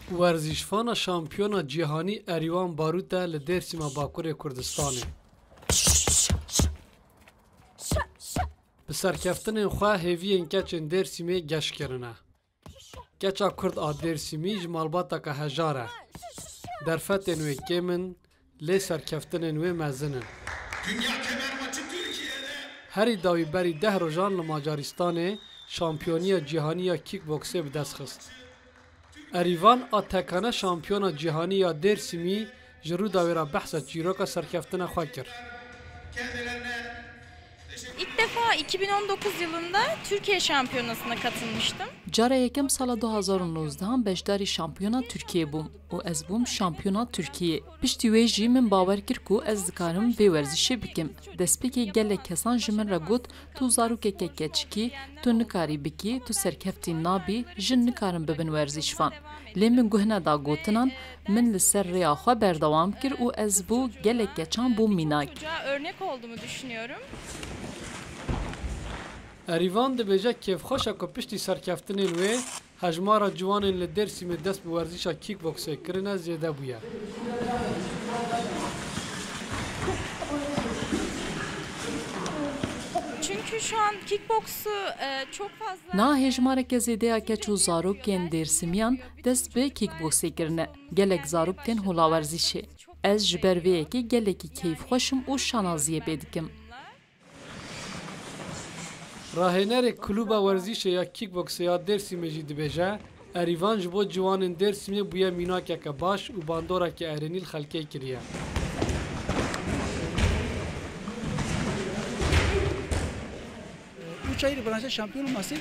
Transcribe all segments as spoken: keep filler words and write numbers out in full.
Werzîşvana şampiyona cîhanî Erîvan Barûte li Dêrsimê Bakurê Kurdistanê bi serkeftinên xwe hêviyên keçên Dêrsimê geş kirine. Keça Kurd a Dêrsimî ji malbateke hejar e. Derfetên wê kêm in, lê serkeftinên wê mezin in. Dünya kemer maçı Türkiye'de. Herî dawî berî deh rojan li Macaristanê şampiyoniya cîhanî ya kickboksê bi dest xist. Erîvan a tekane şampiyona cîhanî ya Dêrsimî ji Rûdawê re behsa çîroka serkeftina xwe kir. İlk defa iki bin on dokuz yılında Türkiye Şampiyonası'na katılmıştım. Cara yekem sala du hazar û nozdeh beşdarî şampiyona Tirkiyê bûm û ez bûm şampiyona Tirkiyê. Piştî wê jî min bawer kir ku ez dikarim vê werzîşê bikim. Destpêkê gelek kesan ji min re got, tu zarokeke keçik î, tu nikarî bikî, tu serkeftî nabî, jin nikarin bibin werzîşvan. Lê min guh neda gotinan, min li ser rêya xwe berdewam kir û ez bo gelek keçan bûm mînak. Çocuğa örnek olduğumu düşünüyorum. Erîvan dibêje kêfxweş e ku piştî serkeftinên wê hejmara ciwanên li Dêrsimê dest bi werzîşa kickboksê kirine zêde bûye. Çünkü şu an kickboksu e, çok fazla... Niha hêjmareke zêde ya keç û zarokên Dêrsimiyan dest bi kickboksê kirine. Gelek zarok tên holawerzîşê. Ez ji ber vê yekê gelekî keyfxweş im û şanaziyê pê dikim. Rahênerê Klûba Werzîşê ya Kickboksê ya Dêrsimê jî dibêje, Erîvan ji bo ciwanên Dêrsimê bûye mînakeke baş û bandoreke erênî li xelkê kiriye. Üç ayrı branşta şampiyon olması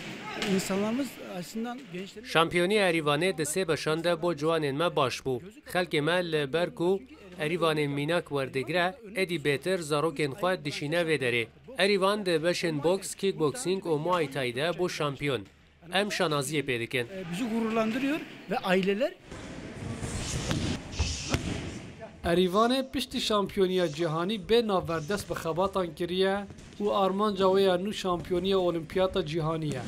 insanlarımız açısından gençlerimiz... Şampiyoniya Erîvanê di sê beşan de bo ciwanên me baş bû. Xelkê me li ber ku Erîvanên mînak werdigire, êdî bêtir zarokên xwe dişîne vê derê. Erîvan di beşên boks, kickboxing û Muay Thai de bû şampiyon. Em şanaziyê pê dikin. Bizi gururlandırıyor ve aileler... Erîvanê piştî şampiyoniya cîhanî bê navber dest bi xebatan kiriye û armanca wê ya nû şampiyoniya Olimpiyata Cîhanî ye.